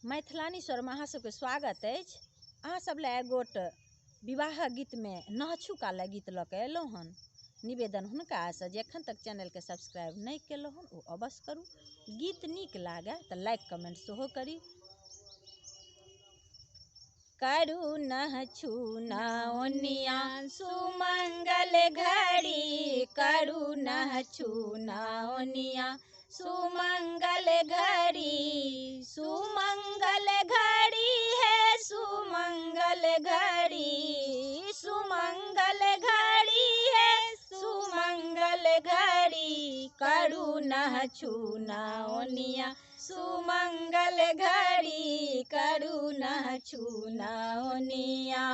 मैथिलानी स्वरमे अहाँ सबके स्वागत अछि। अहाँ सब लए एगोट विवाहक गीतमे नहछु कालक गीत लऽ के एलहुँ हन। निवेदन हुनकासँ जे एखन तक चैनलके सब्सक्राइब नहि केलहुँ हन ओ अवश्य करू। गीत नीक लागए तऽ लाइक कमेंट सेहो करी। करू नहछु नौनिया सुमंगल घड़ी, करू नहछु नौनिया सुमंगल घड़ी, सुमंगल घड़ी है सुमंगल घड़ी, सुमंगल घड़ी है सुमंगल घड़ी, करू नहछु नौनिया सुमंगल घड़ी, करू नहछु नौनिया।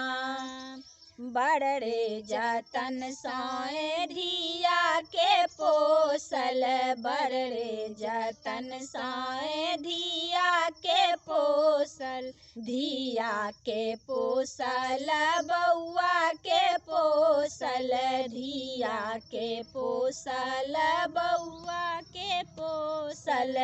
बड़ रे जतन साए धिया के पोसल, बड़ रे जतन साए धिया के पोसल, धिया के पोसल बौआ के पोसल, धिया के पोसल बौआ के पोसल।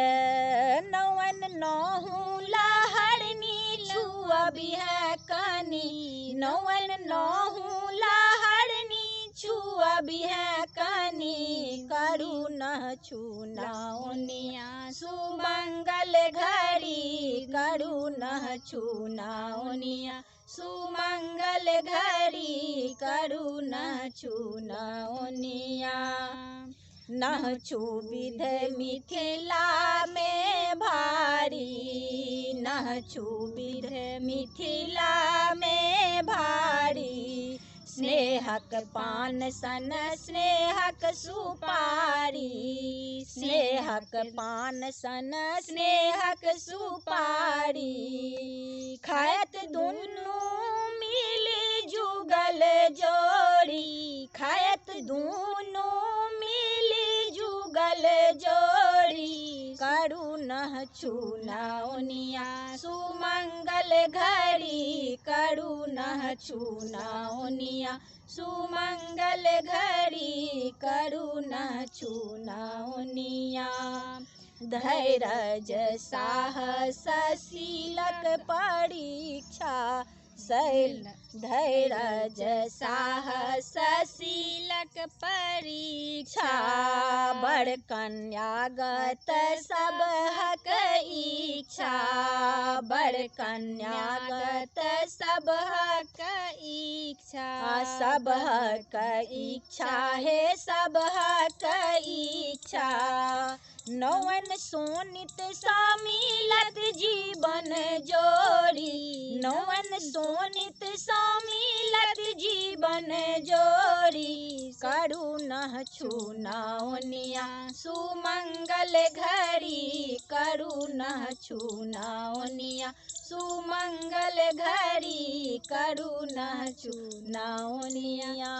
नौवन नौहू लहरनी छुअबी है कनी, नौवन नौहू लहरनी छुअबी है कनी, करू नहछु नौनिया सुमंगल घड़ी, करू नहछु नौनिया सुमंगल घड़ी, करू नहछु नौनिया। नहछु विध मिथिला में भारी, नहछु विध मिथिला में भारी, स्नेहक पान सन स्नेहक सुपारी, स्नेहक पान सन स्नेहक सुपारी, खायत दुनू मिली जुगल जोड़ी, खायत दुनू मिली जुगल जोड़ी, करू नहछु नौनिया सुमंगल घड़ी, करू नहछु नौनिया सुमंगल घड़ी, करू नहछु नौनिया। धैरज साहस शीलक परीक्षा, शैल धैरज साहस शीलक परीक्षा, बड़ कन्यागत सबहक इच्छा, बड़ कन्यागत सबहक इच्छा, सबहक इच्छा हे सबहक इच्छा। नौवन सोनित समिलत जीवन जोड़ी, नौवन सोनित समिलत जीवन जोड़ी, करू नहछु नौनिया सुमंगल घड़ी, करू नहछु नौनिया सुमंगल घड़ी, करू नहछु नौनिया।